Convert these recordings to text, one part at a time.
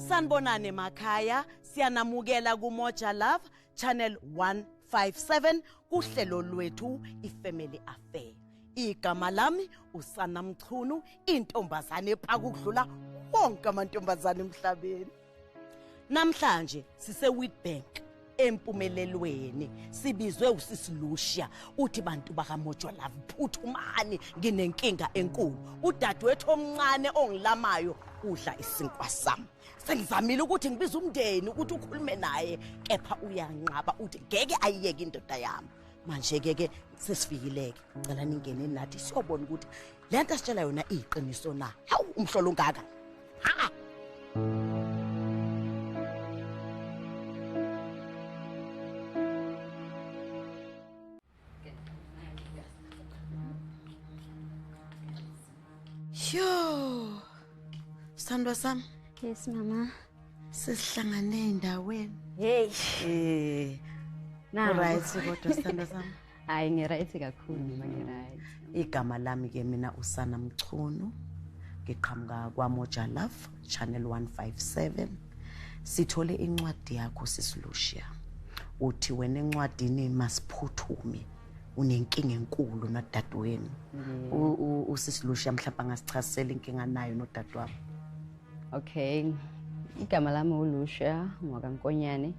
Sanibonani emakhaya, siyanamukela kuMoja Love Channel 157 kuhlelo lwethu iFamily Affair. Igama lami uSana Mchunu, intombazane epaka ukudlula wonke amantombazane emhlabeni. Namhlanje sise Witbank empumelelweni, sibizwe usisi Lucia. Uthi bantu bakaMoja Love, phuthumani, nginenkinga enkulu. Udadewethu omncane ongilamayo udla isinkwa sami. Sengizamile ukuthi ngibize umndeni ukuthi ukhulume naye, kepha uyanqaba, uthi ngeke ayiyeke indoda yami. Manje ke ke sesifikileke, cela ningene nathi siyobona ukuthi le nto asitshela yona iyiqiniso na. Hawu, umhlolo ungaka. Ha! Sho. Sithandwa sami. Yes mama. Sesihlangane endaweni. Hey. Na right kodwa sithandwa sami. Hayi ngi-right kakhulu mama, ngi-right. Igama lami ke mina uSana Mchunu. Ngiqhamuka kwaMoja Love Channel 157. Sithole incwadi yakho sisi Lucia. Uthi wena encwadini masiphuthume, unenkinga enkulu nodadewenu. Usisi Lucia mhlawumbe angasichazisela inkinga nayo nodadewabo. Okay. Igama lami uLucia ngwakaNkonyane.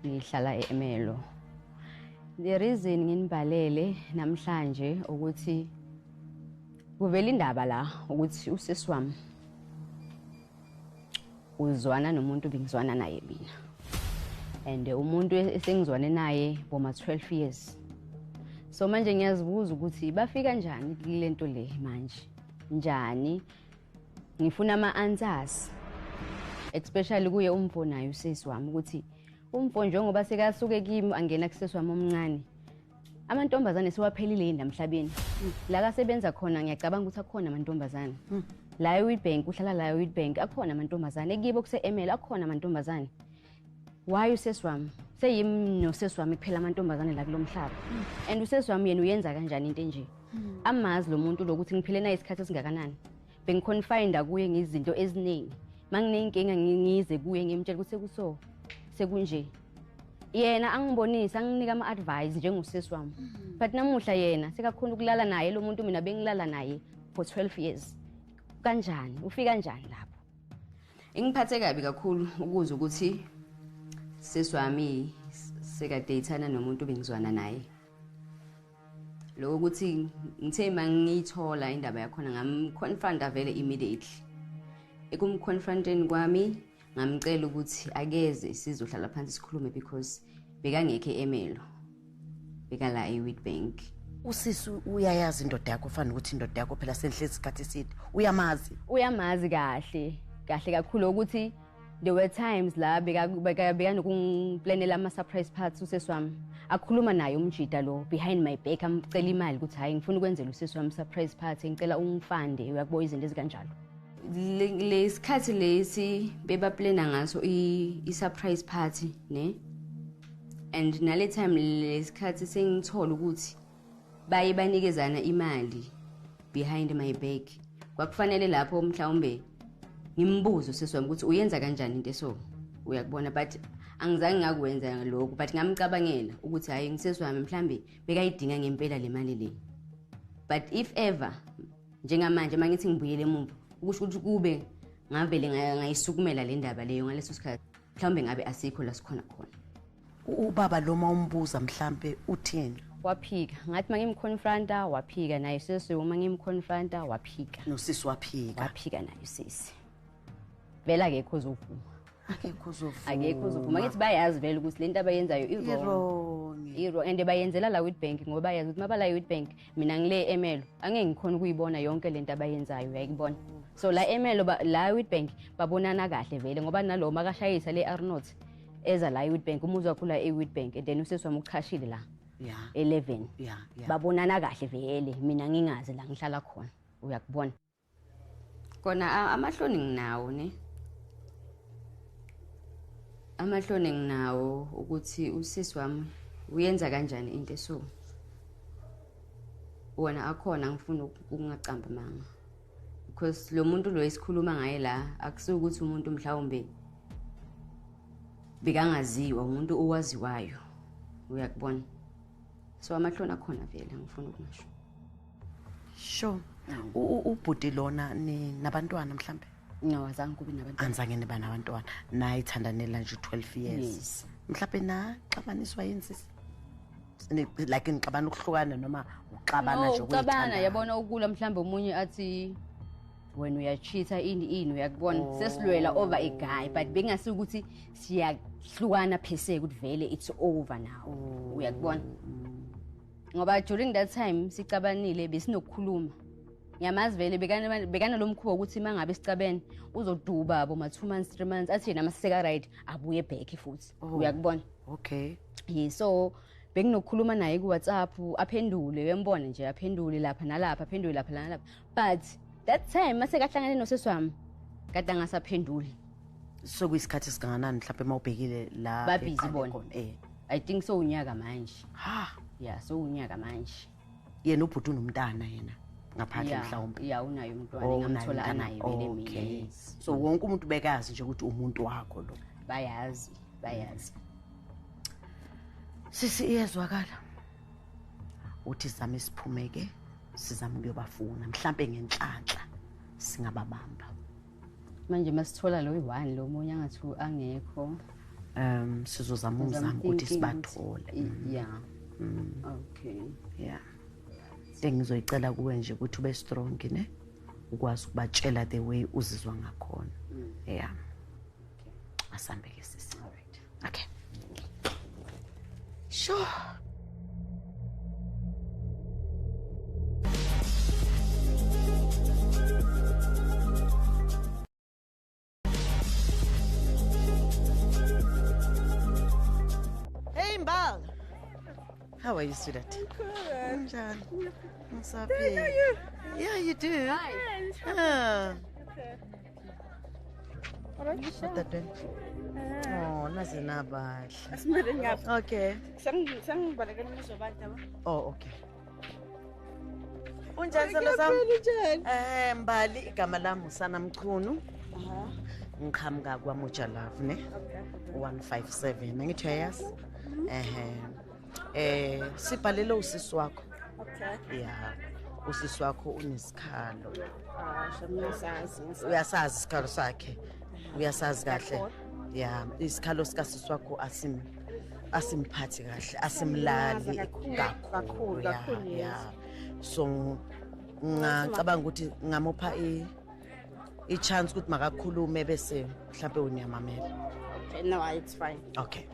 Ngihlala eMelo. The reason nginibhalele namhlanje ukuthi kuvela indaba la ukuthi usisi wami uzwana nomuntu bengizwana naye mina. And umuntu esengizwane naye boma 12 years. So manje ngiyazibuza ukuthi bafika kanjani kulento le manje? Njani? Ngifuna ama answers. Especially kuye umfo naye usisi wami ukuthi umfo njengoba sekasuke kimi angena kusisi wami omncane. Amantombazane siwaphelile yini emhlabeni? La kasebenza khona ngiyacabanga ukuthi akhona amantombazane. La eWitbank uhlala la eWitbank akhona amantombazane, ekibo kuse ML akhona amantombazane. Why usesi wami? Seyimi nosesi wami kuphela amantombazane la kulomhlaba. And usesi wami yena uyenza kanjani into enje? Amazi lo muntu lokuthi ngiphile naye isikhathi esingakanani. Bengiconfined kuye ngezinto eziningi. Manginenkinga ngize kuye ngimtshela ukuthi sekuso sekunje. Yena angibonisa anginika ama advice njengosisi wami. But namuhla yena sekakhona ukulala naye lo muntu mina bengilala naye for 12 years. Kanjani? Ufika kanjani lapho? Ingiphathe kabi kakhulu ukuzwa ukuthi sisi wami sekadeyithana nomuntu bengizwana naye. Lokho ukuthi ngithe mangiyithola indaba yakhona ngamconfronta vele immediately. Ekumconfronteni kwami ngamcela ukuthi akeze sizohlala phansi sikhulume because bekangekho eMelo. Bekala eWitbank. Usisi uyayazi indoda yakho, ufana ukuthi indoda yakho phela senhle isikhathi eside. Uyamazi? Uyamazi kahle, kahle kakhulu ukuthi there were times la bekanokungiplanela ama surprise parties usisi wami. Akhuluma naye umjida lo behind my back, amcela imali ukuthi hayi ngifuna ukwenzela usisi wami surprise party, ngicela ungifande, uyakubo izinto ezikanjalo. Lesikhathi lesi bebaplana ngaso i surprise party ne, and nale time lesikhathi sengithola ukuthi baye banikezana imali behind my back. Kwakufanele lapho mhlawumbe ngimbuze usisi wami ukuthi uyenza kanjani into eso, uyakubona, but angizange ngakwenza lokho, but ngamcabangela ukuthi hayi ngisisi wami mhlambe bekayidinga ngempela le mali le. But if ever njengamanje mangithi ngibuyele emuva ukusho ukuthi kube ngavele ngayisukumela le ndaba leyo ngaleso sikhathi, mhlawumbe ngabe asikho la sikhona khona. Ubaba lo mawumbuza mhlambe uthini? Waphika. Ngathi mangimconfronta waphika naye sisi, uma ngimconfronta waphika. Nosisi waphika. Waphika naye sisi. Vele akekho ozovuma. Akekho ozovuma. Akekho ozovuma. Ngithi bayazi vele ukuthi lento abayenzayo i-wrong. I-wrong. And bayenzela la Witbank ngoba bayazi ukuthi mabala Witbank mina ngile eMelo angeke ngikhona ukuyibona yonke lento abayenzayo, uyayibona. So la eMelo la Witbank babonana kahle vele ngoba nalo makashayisa le Arnott eza la eWitbank, umuzi wakho la eWitbank, and then usisi wami uchashile la. 11. Babonana kahle vele mina ngingazi la ngihlala khona, uyakubona. Kona amahloni nginawo ne. Amahloni nginawo ukuthi usisi wami uyenza kanjani into eso. Wona akhona ngifuna ukungacambi manga. Because lo muntu lo esikhuluma ngaye la akusukuthi umuntu mhlawumbe bekangaziwa, umuntu owaziwayo, uyakubona. So amahloni akhona vele, angifuni ukungasho. Sure. Ubhuti lona ni nabantwana mhlambe? No, azange kube nabantwana. Anzange niba nabantwana. Naye ithandanela nje 12 years. Yes. Mhlambe na xabaniswa yini sisi? Like nixabana ukuhlukana noma uxabana nje ukuyithanda? Yabona ukula mhlambe omunye athi wena uyacheata ini uyakubona, sesilwela over a guy, but bengasi ukuthi siyahlukana phese ukuthi vele it's over now, uyakubona. Ngoba during that time sicabanile besinokukhuluma. Ngiyamazi vele bekana lo mkhuba ukuthi mangabe sicabene uzoduba bo ma 2 months 3 months, athi yena maseka right abuye back futhi, uyakubona. Okay. So benginokukhuluma naye ku WhatsApp, aphendule, uyambona nje, aphendule lapha nalapha, aphendule lapha nalapha, but that time masekahlangane nosisi wami kade angasaphenduli. So kuyisikhathi singakanani mhlawumbe mawubhekile la babhizi bona? I think so unyaka manje. Ha, yeah, so unyaka manje. Yena ubhuti unomntana yena ngaphandle mhlawumbe? Yeah, unayo umntwana, ngamthola anaye vele mina. So wonke umuntu bekazi nje ukuthi umuntu wakho lo. Bayazi, bayazi. Sisi iyezwakala. Uthi zame siphumeke, sizame ukuyobafuna mhlambe ngenhlanhla singababamba. Manje masithola lo yi-1 lo munye angathi angekho. Sizozama umzamo ukuthi sibathole. Yeah. Okay. Yeah. Sengizoyicela kuwe nje ukuthi ube strong ne, ukwazi ukubatshela the way uzizwa ngakhona. Yeah. Asambe ke sisi. All right. Okay. Sure. Hey Mbal. How are you, sweetheart? I'm good. What's up? Yeah, you do. Hi. Ah. Oh, nazinabadla. Okay. Oh, okay. Unjani sithando sami? Mbali, igama lami uSana Mchunu. Ngiqhamuka kwaMoja Love ne. 157. Angithi uyayazi? Sibhalele usisi wakho. Okay. Yeah. Usisi wakho unesikhalo. Uyasazi isikhalo sakhe. Uyasazi kahle. Yeah, isikhalo sikasisi wakho asimphathi kahle, asimlali kakhulu. Yeah. So ngicabanga ukuthi ngamupha i-chance ukuthi makakhulume bese mhlambe uniyamamela. Okay, no, it's fine. Okay.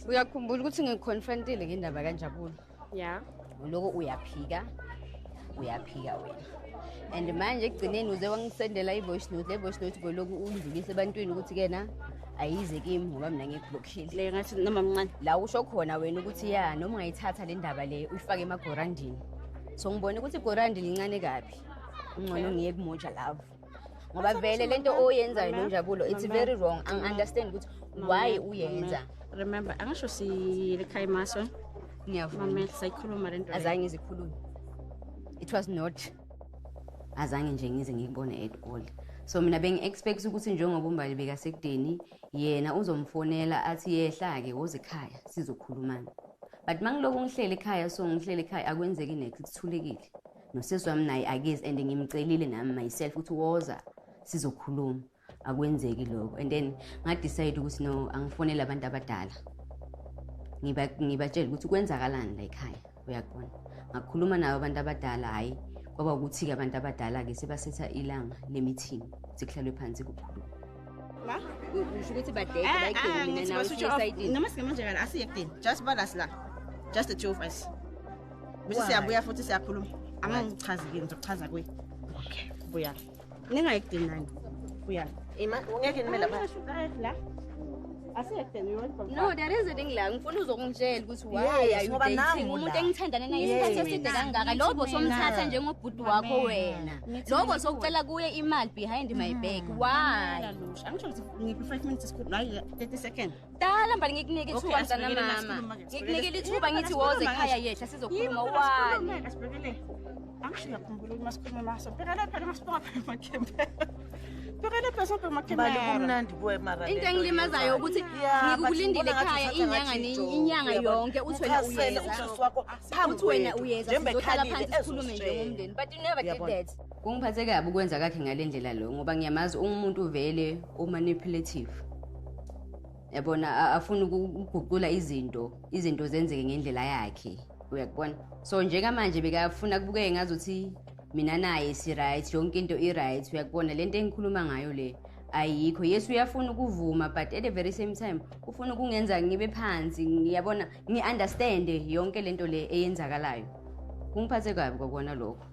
Uyakhumbula ukuthi ngiconfrontile ngendaba kaNjabulo? Yeah. Lokho uyaphika wena. And manje ekugcineni uze wangisendela i-voice note, le voice note boloku undlulise ebantwini ukuthi kena ayize kimi ngoba mina ngiblockile. Le ngathi noma mncane. La usho khona wena ukuthi ya noma ungayithatha le ndaba le uyifake emagorandini. So ngibone ukuthi igorandi lincane kabi. Ungcono ngiye kuMoja Love. Ngoba vele lento oyenzayo noNjabulo it's very wrong. I understand ukuthi why uyenza. Remember, angisho si lekhaya maso. Ngiyavuma. Mama sayikhuluma lento. Azange ngizikhulume. It was not. Azange nje ngize ngikubone at all. So mina bengi-expect ukuthi njengoba uMbali bekasekudeni yena uzomfonela athi yehla-ke woze ekhaya sizokhulumana. But mangiloku ngihlele ekhaya, so ngihlele ekhaya akwenzeki next, kuthulekile. Nosisi wami naye akezi and ngimcelile nami myself ukuthi woza sizokhuluma. Akwenzeki lokho. And then ngadecide ukuthi no, angifonele abantu abadala. Ngibatshela ukuthi kwenzakalani la ekhaya, uyakubona. Ngakhuluma nabo abantu abadala, hayi kwaba ukuthi-ke abantu abadala-ke sebasetha ilanga le-meeting, sekuhlalwe phansi kukhuluma. Ma? Usho ukuthi badede bayigcine mina nawe siyesayidini. Noma singemanje kana asiye ekudeni. Just balance la. Just the two of us. Bese siyabuya futhi siyakhuluma. Angichazi ke, ngizokuchaza kuye. Okay. Buya. Ningayi ekudeni nani. Buya. Ima ungeke nime lapha. La. No, there is a thing la. Ngifuna uzokungitshela ukuthi why are you dating umuntu engithandane naye isikhathi eside kangaka. Lobo somthatha njengobhuti wakho wena. Lobo sokucela kuye imali behind my back. Why? Angisho ukuthi ngiphi 5 minutes isikhulu, hayi 30 seconds. Dala mbali ngikunike ithuba mntana mama. Ngikunike ithuba ngithi woze ekhaya yethu sizokhuluma why? Asibhekele. Angisho uyakhumbula ukuthi masikhulume maso. Bheka lapha masibonga phela makhembe. Bhekele phezulu bheka Mbali kumnandi kuwe mara. Into engilimazayo ukuthi ngikulindile ekhaya inyanga inyanga yonke uthi wena uyeza. Uthi wena uyeza sizohlala phansi sikhulume njengomndeni, but you never did that. Kungiphathe kabi ukwenza kakhe ngale ndlela lo, ngoba ngiyamazi umuntu vele o-manipulative. Yabona, afuna ukuguqula izinto, izinto zenzeke ngendlela yakhe. Uyakubona? So njengamanje bekafuna kubukeke ngazuthi mina naye si-right, yonke into i-right. Uyakubona lento engikhuluma ngayo le ayikho. Yes, uyafuna ukuvuma, but at the very same time ufuna ukungenza ngibe phansi, ngiyabona, ngi-understande yonke lento le eyenzakalayo. Kungiphathe kabi kwakona lokho.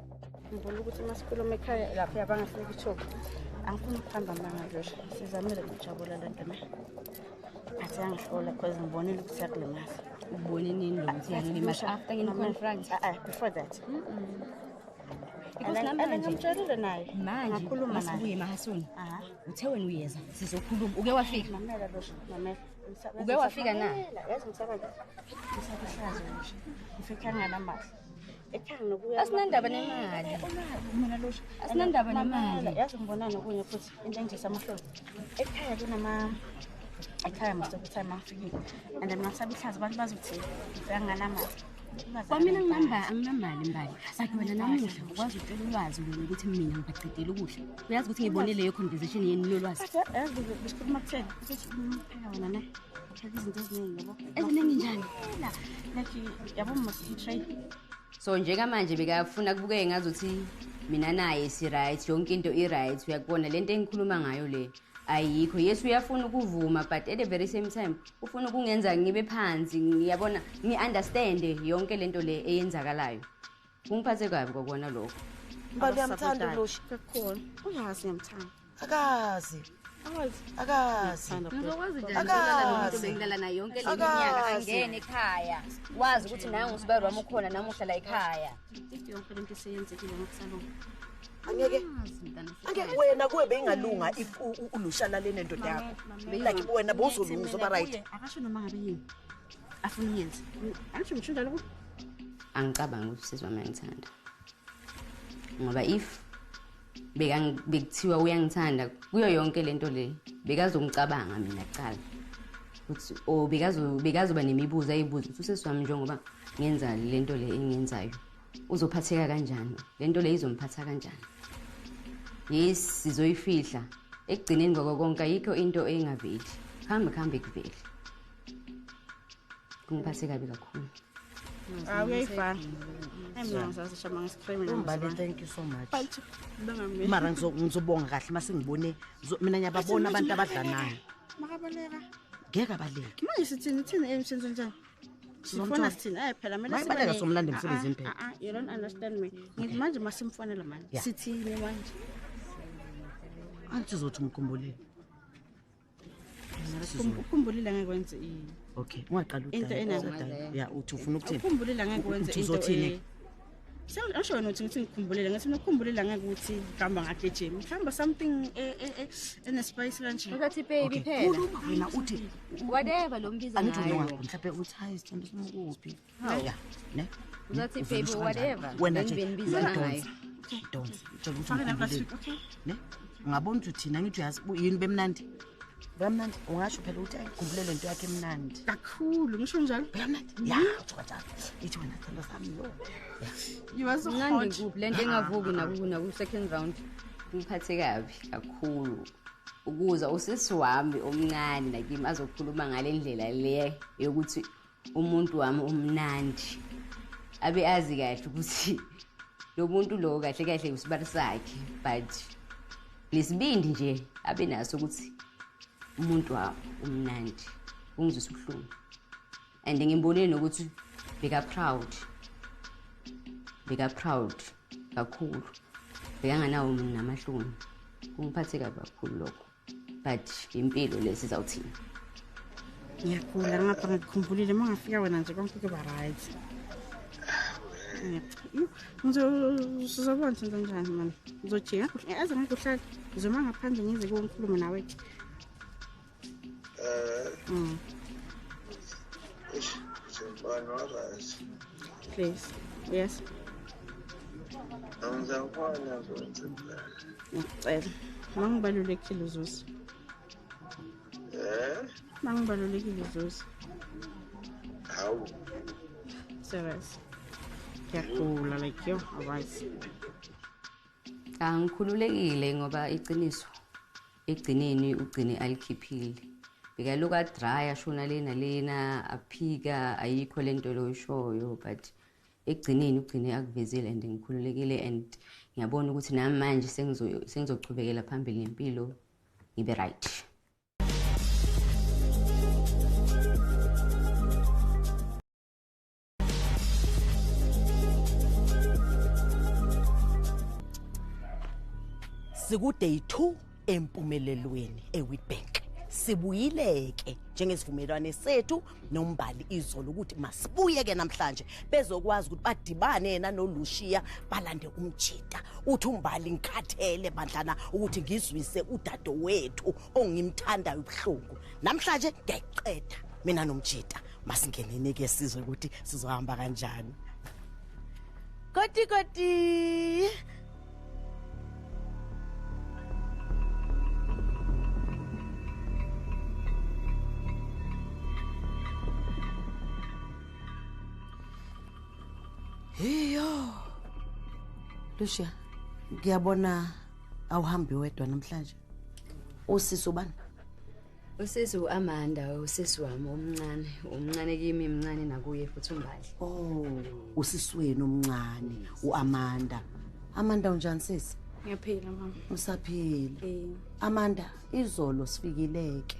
Ngibona ukuthi uma sikhuluma ekhaya lapha abangasiniki ithuba. Angifuni ukuhamba manga Josh. Sizamile ukujabula lento ne. Athi angihlola because ngibonile ukuthi yakulimaza. Ubone nini lo ukuthi yangilimaza? After ngini-confront? Before that. Because namanje ngimtshelile naye. Manje Ngakhuluma naye. masibuye mahasuni. Uthe wena uyeza sizokhuluma. Uke wafika? Mamela Losha, mamela. Uke wafika na? Yazi ngisaba ngisabuhlaza Losha. Ngifika nganamali. Ekhaya nokuya. Asinandaba nemali. Mina Losha. Asinandaba nemali. Yazi ngibona nokunye futhi into engizisa amahloni. Ekhaya kunama ekhaya most of the time angifikile. And mina ngisabuhlaza abantu bazothi ngifika nganamali. Kwamina anginamali Mbali. But wena namuhla ukwazi ukutshela ulwazi wena ukuthi mina ngibaqedela ukudla. Uyazi ukuthi ngibone leyo conversation yenu nolwazi. Yazi besikhuluma kutheni? Ukuthi umpheka wena ne. Upheka izinto eziningi yabo. Eziningi njani? Like yabo must try. So njengamanje bekafuna kubukeke ngazuthi mina naye si-right, yonke into i-right. Uyakubona lento engikhuluma ngayo le ayikho. Yes, uyafuna ukuvuma, but at the very same time ufuna ukungenza ngibe phansi, ngiyabona, ngi-understande yonke lento le eyenzakalayo. Kungiphathe kabi kwakona lokho. Mbali uyamthanda uLosha? Kakhulu. Uyazi ngiyamthanda. Akazi. Akazi. Ngizokwazi njani ukulala nomuntu bengilala naye yonke le minyaka angene ekhaya. Wazi ukuthi nangu usibari wami ukhona namuhla la ekhaya. If yonke lento iseyenzekile ngokusalunga. Angeke. Angeke wena kuwe beyingalunga if uLosha lale nendoda yakho. Like wena bowuzolunga uzoba right. Akasho noma ngabe yini. Afuna uyenze. Angisho ngisho njalo ku. Angicabangi ukuthi usisi wami uyangithanda. Ngoba if bekuthiwa uyangithanda kuyo yonke lento le bekazongicabanga mina kuqala. Ukuthi oh bekazoba nemibuzo ayibuza ukuthi usisi wami njengoba ngenza lento le engiyenzayo uzophatheka kanjani? Lento le izomphatha kanjani? Yes, sizoyifihla. Ekugcineni kwako konke ayikho into engaveli. Kuhambe kuhambe kuvele. Kungiphathe kabi kakhulu. Uyayifana. Mina ngizazi shama ngiscream. Mbali, thank you so much. Mara ngizobonga kahle mase ngibone mina ngiyababona abantu abadlanayo. Makabaleka. Ngeke abaleke. Manje sithini thina emsebenzini njani? Sifuna sithini? Hayi phela mina sibaleka somlanda emsebenzini phela. You don't understand me. Ngithi manje masimfonela manje. Sithini manje? Angithi uzothi umkhumbulile. Ukhumbulile ngeke wenze i. Okay, ungaqala udaba. Ya, uthi ufuna ukuthini? Ukhumbulile ngeke wenze into. Uzothini? Angisho wena uthi ngithi ngikhumbulile, ngathi ngikhumbulile ngeke ukuthi ngihamba ngagijima. Mhlawumbe something ene spice kanje. Uzathi baby phela. Khuluma wena uthi whatever lo mbiza ngayo. Mhlawumbe uthi hayi sithando simukuphi. Ya, ne? Uzathi baby whatever. Wena nje bengibiza ngayo. Don't. Tshela ukuthi ngikhumbulile. Ne? Ungabona ukuthi thina ngithi uyazi yini bemnandi. Bemnandi ungasho phela ukuthi ayikhumbule lento yakhe emnandi. Kakhulu ngisho njalo. Bemnandi. Ya, uthi kanjalo. Ithi wena thando sami yo. You are so hot. Mnandi kuphi lento engavuki naku second round. Ngiphathe kabi kakhulu ukuza usisi wami omncane nakimi azokhuluma ngale ndlela le yokuthi umuntu wami umnandi. Abe azi kahle ukuthi lo muntu lo kahle kahle usibari sakhe, but lesibindi nje abe naso ukuthi umuntu wami umnandi. Ungizwisa ubuhlungu. And ngimbonile nokuthi beka proud. Beka proud kakhulu. Bekanganawo namahloni. Kungiphathe kabi kakhulu lokho. But impilo lesi sizawuthini. Ngiyagula ngapha ngikukhumbulile uma ngafika wena nje konke kuba right. Ngizobona senze njani manje. Ngizojika aze ngikuhlale. Ngizoma ngaphandle ngize kukhuluma nawe. Please. Yes. Angizawubona kwenze njani. Ngiyacela. Mangibalulekile Zuzu. Mangibalulekile Zuzu. Hawu. Serious. Ngiyagula like yo, alright. Angikhululekile ngoba iqiniso egcineni ugcine alikhiphile. Bekaloku adry ashona lena lena aphika ayikho lento loyishoyo, but ekugcineni ugcine akuvezile and ngikhululekile and ngiyabona ukuthi nami manje sengizochubekela phambili nempilo ngibe right. Siku day 2 empumelelweni eWitbank. Sibuyileke njengesivumelwano sethu nombali izolo ukuthi masibuye ke namhlanje bezokwazi ukuthi badibane yena noLucia balande umjita. Uthi umbali ngikhathele bandlana ukuthi ngizwise udadewethu ongimthandayo ubuhlungu. Namhlanje ngiyayiqeda mina nomjita. Masingeneni ke sizwe ukuthi sizohamba kanjani. Koti koti. Heyo. Lucia, ngiyabona awuhambi wedwa namhlanje. Usisi ubani? Usisi uAmanda, usisi wami omncane, omncane kimi, mncane nakuye futhi umbali. Oh, usisi wenu omncane, uAmanda. Amanda unjani sisi? Ngiyaphila mama. Usaphila. Amanda, izolo sifikileke.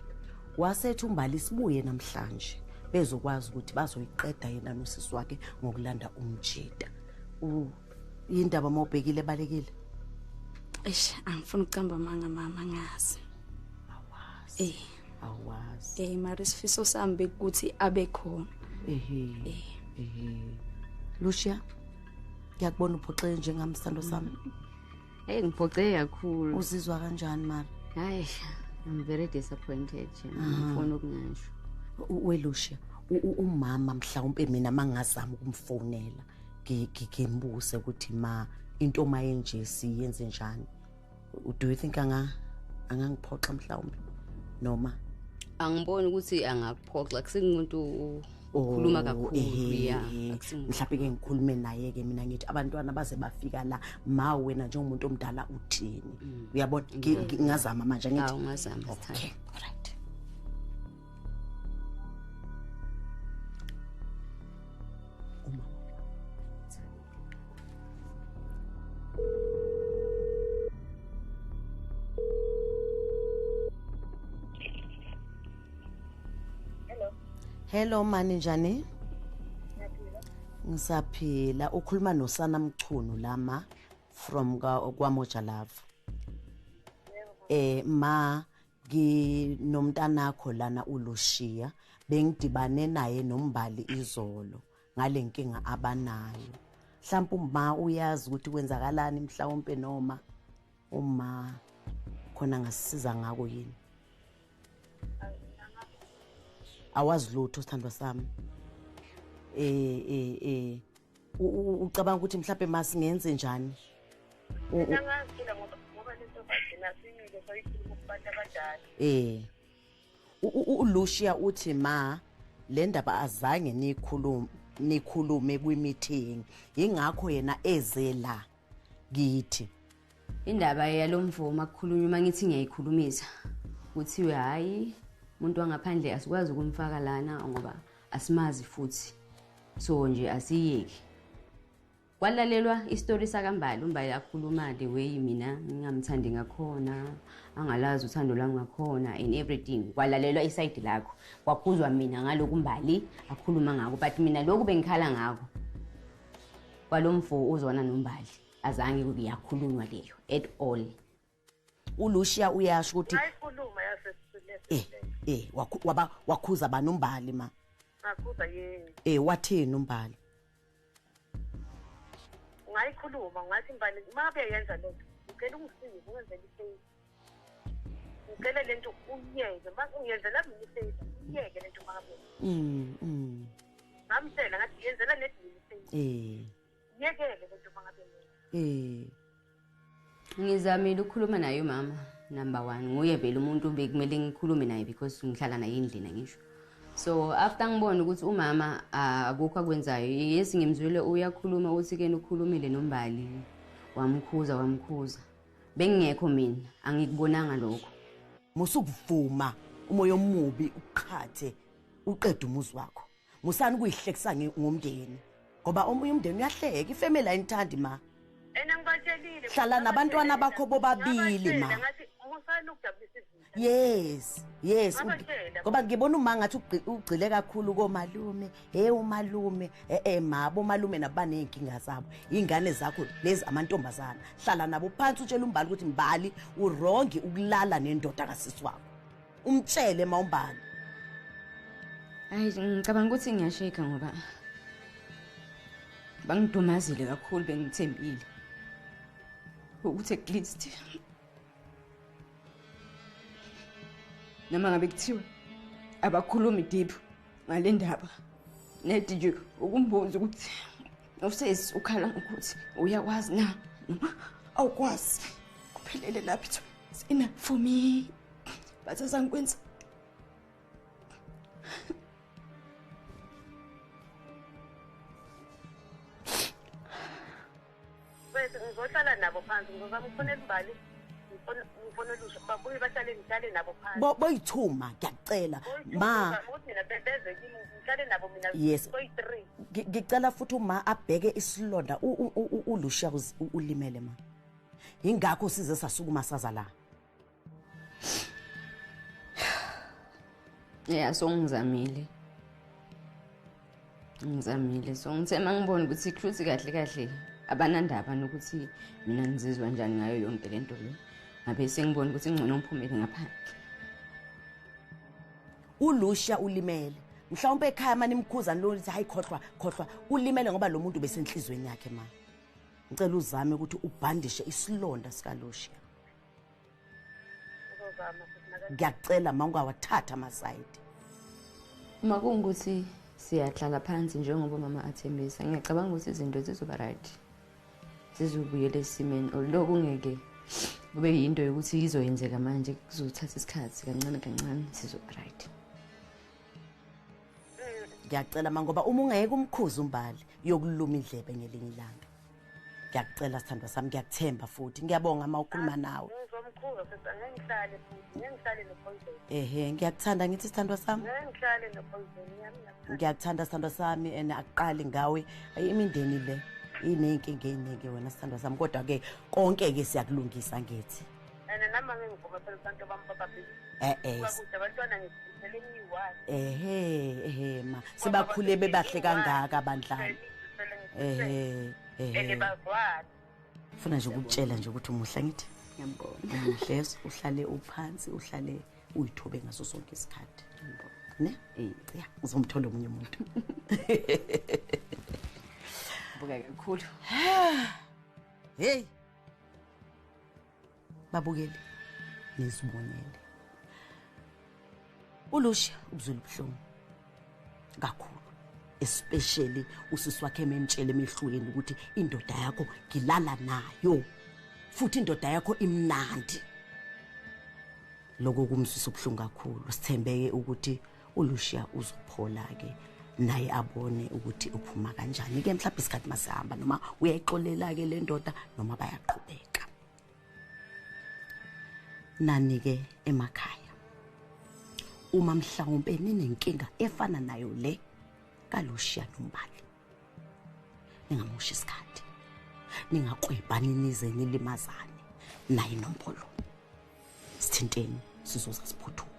Wasethu umbali sibuye namhlanje. Bezokwazi ukuthi bazoyiqeda yena nosisi wakhe ngokulanda umjita. Indaba mawubhekile balekile. Eish, angifuni ukucamba manga mama, ngazi. Awazi. Awazi. Mara isifiso sami bekuthi abe khona. Ehe. Lucia, ngiyakubona uphoxeke njengami sithando sami. Hey, ngiphoxeke kakhulu. Uzizwa kanjani mara? Hayi, I'm very disappointed. Ngifuna ukungasho. Welucia, umama mhlawumbe mina mangazama ukumfonela ngimbuze ukuthi ma into mayenje siyenze njani. Do you think angangiphoxa mhlawumbe noma angiboni ukuthi angakuphoxa? Kusingumuntu okhuluma kakhulu ya. Mhlawumbe ke ngikhulume naye ke mina ngithi abantwana baze bafika la, ma wena njengomuntu omdala uthini? Uyabona, ngingazama manje ngithi. Awungazama. Okay, right. Hello mani, njani? Ngisaphila. Ukhuluma noSana Mchunu lama from kwaMoja Love. Ma nginomntanakho lana uLucia, bengidibane naye nombali izolo ngale nkinga abanayo. Mhlawumbe uma uyazi ukuthi kwenzakalani, mhlawumbe noma uma khona ngasisiza ngako yini? Awazi lutho sithandwa sami. Ucabanga ukuthi mhlawumbe masingenze njani? Ngingazila ngoba lento bagcina simile sayikhuluma kubantu abadala. uLucia uthi ma le ndaba azange nikhulume kwi-meeting, ingakho yena eze la kithi. Indaba yalomvumo akukhulunywa, ngithi ngiyayikhulumisa kuthiwe hayi umuntu wangaphandle asikwazi ukumfaka lana ngoba asimazi futhi, so nje asiyeki. Kwalalelwa isitori sakaMbali, uMbali akhuluma the way mina ngingamthandi ngakhona, angalazi uthando lwami ngakhona and everything. Kwalalelwa isayidi lakho, kwakhuzwa mina ngalokhu uMbali akhuluma ngako, but mina lokhu bengikhala ngako kwalomfo uzwana noMbali azange kuyakhulunywa leyo at all. uLucia uyasho ukuthi ayikhuluma yase wakhuza bani uMbali ma? Ngakhuza yena. Wathini uMbali? Ungayikhuluma ngathi Mbali mabe yenza lento, ngicela ungisize ungenzele ifavor. Ngicela lento uyeke, ungiyenzela mina ifavor, uyeke lento mabe. Ngamtshela ngathi yenzela nedini ifavor. Yekele lento mangabe. Ngizamile ukukhuluma naye umama number 1 nguye vele umuntu bekumele ngikhulume naye because ngihlala naye endlini ngisho. So after ngibona ukuthi umama akukho akwenzayo, yes ngimzwile uyakhuluma uthi ke ukhulumile noMbali wamkhuza. Bengingekho mina, angikubonanga lokho. Musukuvuma umoya omubi uqhathe uqede umuzi wakho. Musani kuyihlekisa ngomndeni ngoba omunye umndeni uyahleka, ifamily ayinithandi ma. Ena ngibatshelile. Hlala nabantwana bakho bobabili ma. Ngathi musani ukujabulisa izinto. Yes, yes. Ngoba ngibona uma ngathi ugcile kakhulu komalume, hey umalume, ma bomalume nabaneyinkinga zabo. Ingane zakho lezi amantombazana. Hlala nabo phansi utshela uMbali ukuthi Mbali urongi ukulala nendoda kasisi wakho. Umtshele ma uMbali. Hayi ngicabanga ukuthi ngiyasheka ngoba bangidumazile kakhulu bengithembile. Ukuthi at least noma ngabe kuthiwa abakhulumi deep ngale ndaba nedi nje ukumbuza ukuthi usesi ukhala ngokuthi uyakwazi na noma awukwazi kuphelele lapho it's enough for me but azangikwenza. Bese ngizohlala nabo phansi ngizozama ukufonela uMbali ngifonela usho babuye bahlale ngihlale nabo phansi. Boyithuma ngiyacela ma ukuthi mina beze kimi ngihlale nabo mina boyi3. Ngicela futhi uma abheke isilonda uLucia ulimele ma. Ingakho size sasukuma saza la. Yeah, so ngizamile. So ngithe mangibona ukuthi truth kahle kahle abanandaba nokuthi mina ngizizwa njani ngayo yonke lento le. Ngabe sengibona ukuthi ngcono ngiphumele ngaphandle. uLucia ulimele. Mhlawumbe ekhaya manje imkhuza lo lithi hayi khohlwa ulimele ngoba lo muntu besenhlizweni yakhe ma. Ngicela uzame ukuthi ubhandishe isilonda sika Lucia. Ngiyacela ma ungawathatha amasayidi. Uma kungukuthi siyahlala phansi njengoba mama athembisa, ngiyacabanga ukuthi izinto zizoba right. Zizobuyela esimeni lokho ngeke kube yinto yokuthi izoyenzeka manje, kuzothatha isikhathi kancane kancane sizoba right. Ngiyacela ma ngoba uma ungeke umkhuze uMbali yokuluma indlebe ngelinye ilanga. Ngiyacela sithandwa sami, ngiyakuthemba futhi ngiyabonga ma ukhuluma nawe. Ngizomkhuza sisi, angeke ngihlale futhi, ngeke ngihlale nopoison. Ehe, ngiyakuthanda ngithi sithandwa sami. Ngeke ngihlale nopoison yami. Ngiyakuthanda sithandwa sami and akuqali ngawe imindeni le inenkinga eningi wena sithandwa sami, kodwa ke konke ke siyakulungisa ngithi. And nami ngivuma phela abantu bami bababili. Kude abantwana ngizithele ngiyi-one. Ehe ma sibakhule bebahle kangaka bandlana. Ehe. Funa nje ukutshela nje ukuthi umuhle ngithi. Ngiyabonga. Umuhle uhlale uphansi, uhlale uyithobe ngaso sonke isikhathi. Ne? Yeah, uzomthola omunye umuntu. Buka kakhulu. Hey. Babukeli nizibonele. uLucia ubuzwile ubuhlungu kakhulu. Especially usisi wakhe ememtshela emehlweni ukuthi indoda yakho ngilala nayo futhi indoda yakho imnandi. Lokho kumzwisa ubuhlungu kakhulu. Sithembeke ukuthi uLucia uzophola ke naye abone ukuthi uphuma kanjani ke mhlawumbe isikhathi masihamba noma uyayixolela ke le ndoda noma bayaqhubeka. Nani ke emakhaya uma mhlawumbe ninenkinga efana nayo le kaLucia noMbali, ningamoshi isikhathi, ningakwebhani nize nilimazane naye inombolo. Sithinteni sizoza siphuthume.